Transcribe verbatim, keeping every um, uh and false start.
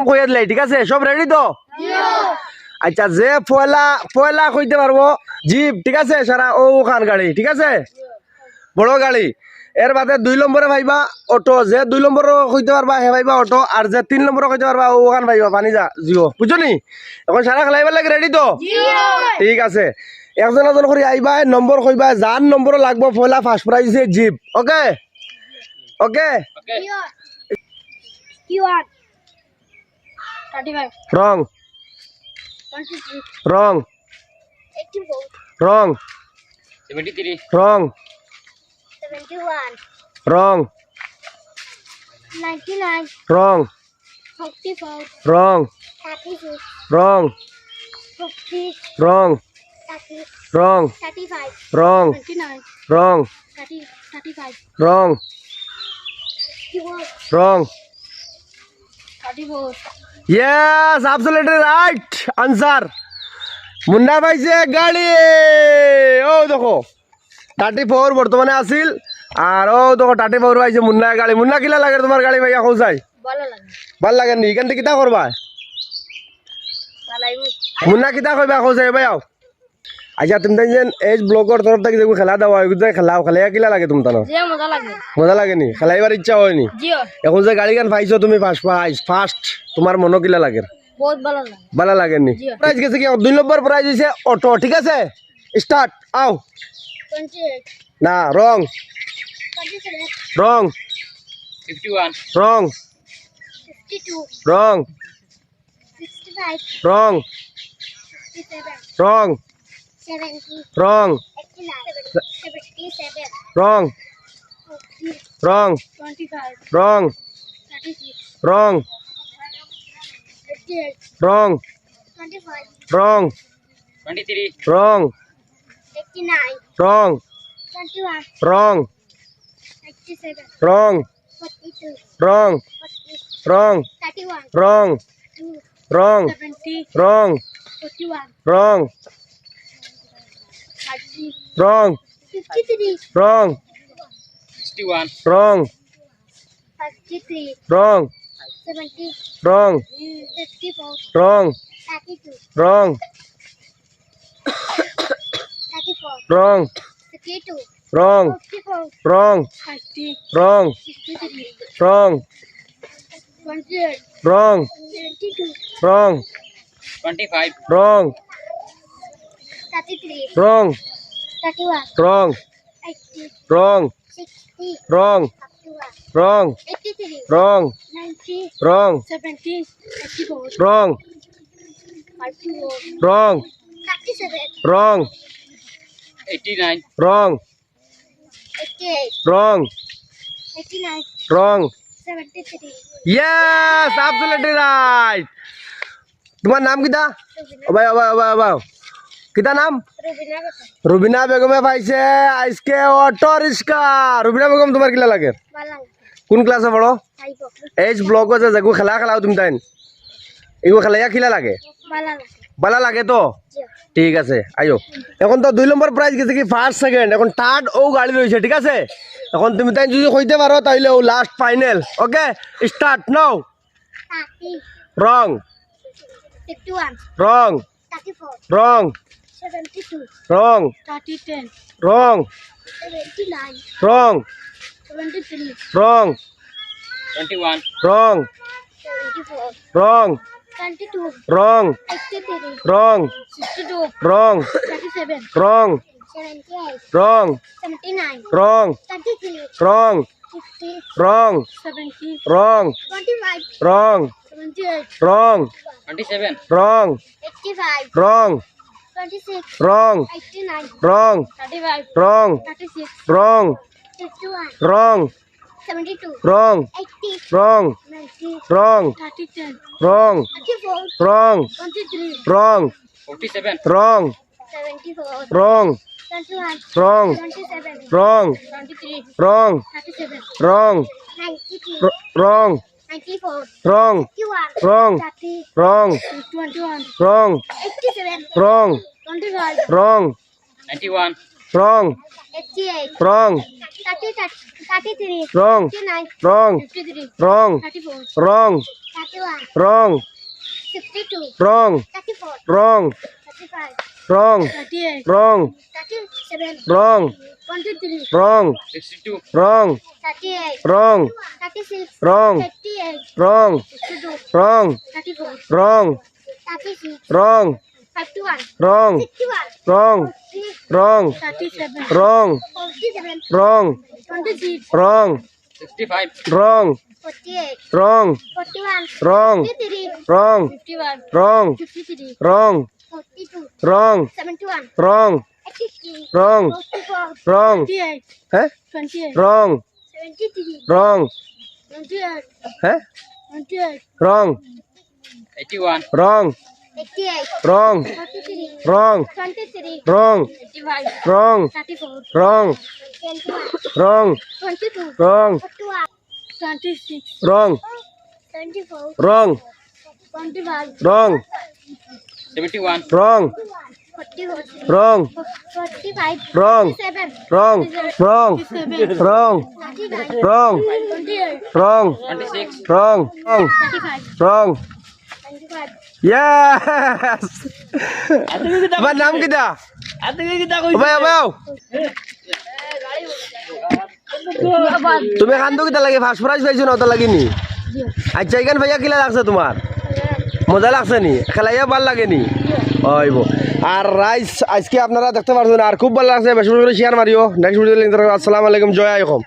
কইয়া দিলাই, ঠিক আছে? সব রেডি তো? আচ্ছা, যে পয়লা, পয়লা কইতে পারবো জিপ, ঠিক আছে? সারা অউ খান গাড়ি, ঠিক আছে? বড় গাড়ি। এর বাদে দুই নম্বরে পাইবা অটো, যে দুই নম্বরও কইতে পারবা হে পাইবা অটো, আর যে তিন নম্বরও কইতে পারবা অউ খান পাইবা পানি যা জিও, বুঝছো নি? এখন সারা খেলাইবার লাগি রেডি তো? ঠিক আছে, একজন একজন করি আইবা, নম্বর কইবা, যার নম্বরও লাগবো পয়লা ফার্স্ট প্রাইজ জিপ। ওকে, ওকে। Thirty five. Wrong. Twenty six. Wrong. Eighty four. Wrong. Seventy three. Wrong. Seventy one. Wrong. Ninety nine. Wrong. Forty four. Wrong. Thirty six. Wrong. Fifty. Wrong. Thirty. Wrong. Thirty five. Wrong. Twenty nine. Wrong. Thirty. Thirty five. Wrong. Fifty four. Wrong. Thirty four. Yes, absolutely right answer. Munna পাইছে গাড়ি। অউ দেখো, thirty four বর্তমানে আছিল। আর অউ দেখো, thirty four পাইছে মুন্না গাড়ি। মুন্না, কিলা লাগে তুমার গাড়ি পাইয়া, কও চাই? ভালা লাগে। ভালা লাগে নি? ইখান থাকি কিতা করবা? চালাইমু। মুন্না, কিতা কইবা, কও চাই? ভাই আও। আচ্ছা, তুমি তাই যেন এজ ব্লগর তরফ থাকি যেগু খেলা দেওয়া অয়, অগু যে খেলাও, খেলাইয়া কিলা লাগে তুমতানর? জি, মজা লাগে। মজা লাগে নি? খেলাইবার ইচ্ছা অয় নি? জি অয়। এখন যে গাড়িখান পাইছো তুমি ফার্স্ট প্রাইজ, ফার্স্ট, তুমার মনো কিলা লাগের? বউত ভালা লাগে। ভালা লাগের নি? জি অয়। প্রাইজ গেছে কি? দুই নম্বর প্রাইজ অইছে অটো, ঠিক আছে? স্টার্ট, আও। Twenty eight. না, রং। Twenty seven. রং। Fifty one. রং। Fifty two. রং। Sixty five. Wrong. Sixty seven. Wrong. Seventy. Wrong. Eighty nine. Seventy seven. Wrong. Forty. Wrong. Twenty five. Wrong. Thirty six. Wrong. Eighty eight. Wrong. Twenty five. Wrong. Twenty three. Wrong. Eighty nine. Wrong. Twenty one. Wrong. Eighty seven. Wrong. Forty two. Wrong. Forty. Wrong. Thirty one. Wrong. Two. Wrong. Seventy. Wrong. Forty one. Wrong. Thirty. Wrong. Fifty three. Wrong. Sixty one. Wrong. Fifty three. Wrong. Seventy. Wrong. Fifty four. Wrong. Thirty two. Wrong. Thirty four. Wrong. Sixty two. Wrong. Fifty four. Wrong. Thirty. Wrong. Sixty three. Wrong. Twenty eight. Wrong. Twenty two. Wrong. Twenty five. Wrong. Thirty three. Wrong. Thirty one. Wrong. Eighty. Wrong. Sixty. Wrong. Fifty one. Wrong. Eighty three. Wrong. Ninety. Wrong. Seventy. Eighty four. Wrong. Forty four. Wrong. Thirty seven. Wrong. Eighty nine. Wrong. Eighty eight. Wrong. Eighty nine. Wrong. Seventy three. Yes, absolutely right. তুমার নাম কিতা? রুবিনা। ও ভাই, ও ভাই, ও ভাই, ও ভাই। কিতা নাম? রুবিনা বেগম। রুবিনা বেগমে পাইছে আইজকে অটো রিক্সা। রুবিনা বেগম, তুমার কিলা লাগে? ভালা লাগে। কুন ক্লাসে পড়ো? ফাইভো। এজ ব্লগো যে যেগু খেলা খেলাও তুমি তাইন, ইগু খেলাইয়া কিলা লাগে? ভালা লাগে। ভালা লাগে তো? জি। ঠিক আছে, আইও। এখন তো দুই নম্বর প্রাইজ গেছে কি ফার্স্ট, সেকেন্ড, এখন থার্ড অউ গাড়ি রইছে, ঠিক আছে? এখন তুমি তাইন যুদি কইতে পারো তাইলে অউ last final. Okay, start now. Thirty. Wrong. Fifty one. Wrong. Thirty four. Wrong. Seventy two. Wrong. Thirty ten. Wrong. Seventy nine. Wrong. Seventy three. Wrong. Twenty one. Wrong. Seventy four. Wrong. Twenty two. Wrong. Eighty three. Wrong. Sixty two. Wrong. Thirty seven. Wrong. Seventy eight. Wrong. Seventy nine. Wrong. Thirty three. Wrong. Fifty. Wrong. Seventy. Wrong. Twenty five. Wrong. Seventy eight. Wrong. Twenty seven. Wrong. Eighty five. Wrong. Twenty six. Wrong. Eighty nine. Wrong. Thirty five. Wrong. Thirty six. Wrong. Fifty one. Wrong. Seventy two. Wrong. Eighty. Wrong. Ninety. Wrong. Thirty ten. Wrong. Thirty four. Wrong. Twenty three. Wrong. Forty seven. Wrong. Seventy four. Wrong. Twenty one. Wrong. Twenty seven. Wrong. Twenty three. Wrong. Thirty seven. Wrong. Ninety three. Wr-, wrong. Ninety four. Wrong. Fifty one. Wrong. Thirty. Wrong. Twenty one. Wrong. Eighty seven. Wrong. Twenty five. Wrong. Ninety one. Wrong. Eighty eight. Wrong. Thirty thirty three. Wrong. Fifty nine. Wrong. Fifty three. Wrong. Thirty four. Wrong. Thirty one. Wrong. Sixty two. Wrong. Thirty four. Wrong. Thirty five. Wrong. Thirty eight. Wrong. Thirty seven. Wrong. Twenty three. Wrong. Sixty two. Wrong. Thirty eight. Wrong. Thirty six. Wrong. Thirty eight. Wrong. Sixty two. Wrong. Thirty four. Wrong. Thirty six. Wrong. Thirty one. Wrong. Sixty one. Wrong. Thirty seven. Wrong. Forty seven. Wrong. Twenty six. Wrong. Sixty five. Wrong. Forty eight. Wrong. Forty one. Wrong. Fifty three. Wrong. Fifty one. Wrong. Fifty three. Wrong. Forty two. Wrong. Seventy one. Wrong. Eighty three. Wrong. Forty four. Wrong. Twenty eight. Eh? Twenty eight. Wrong. Seventy three. Wrong. Twenty eight. Eh? Twenty eight. Wrong. Eighty one. Wrong. Eighty eight. Wrong. Forty three. Wrong. Twenty three. Wrong. Eighty five. Wrong. Thirty four. Wrong. Twenty one. Wrong. Twenty two. Wrong. Forty one. Twenty six. Wrong. Twenty four. Wrong. Twenty one. Wrong. Seventy one. Wrong. Forty one. Wrong. Forty five. Wrong. Seven. Wrong. Wrong. Seven. Wrong. Thirty nine. Wrong. Twenty eight. Wrong. Twenty six. Wrong. Wrong. Thirty five. Wrong. Twenty five. Yes. তোমার নাম কিতা? আতে কিতা কইছ? ভাই, ভাই। তুমি কান্দো কিতা লাগি? ফার্স্ট প্রাইজ পাইছো না, ওটা লাগি নি? আচ্ছা, এখান ভাইয়া কিলা লাগছে তোমার? মজা লাগছে নি? খেলাইয়া ভালা লাগে নি? অইবো। আর রাইস আজকে আপনারা দেখতে পারছেন, আর খুব ভালা লাগছে। বেশি বেশি করে share Mario. Next video link. আসসালামু আলাইকুম, জয় আই অসম।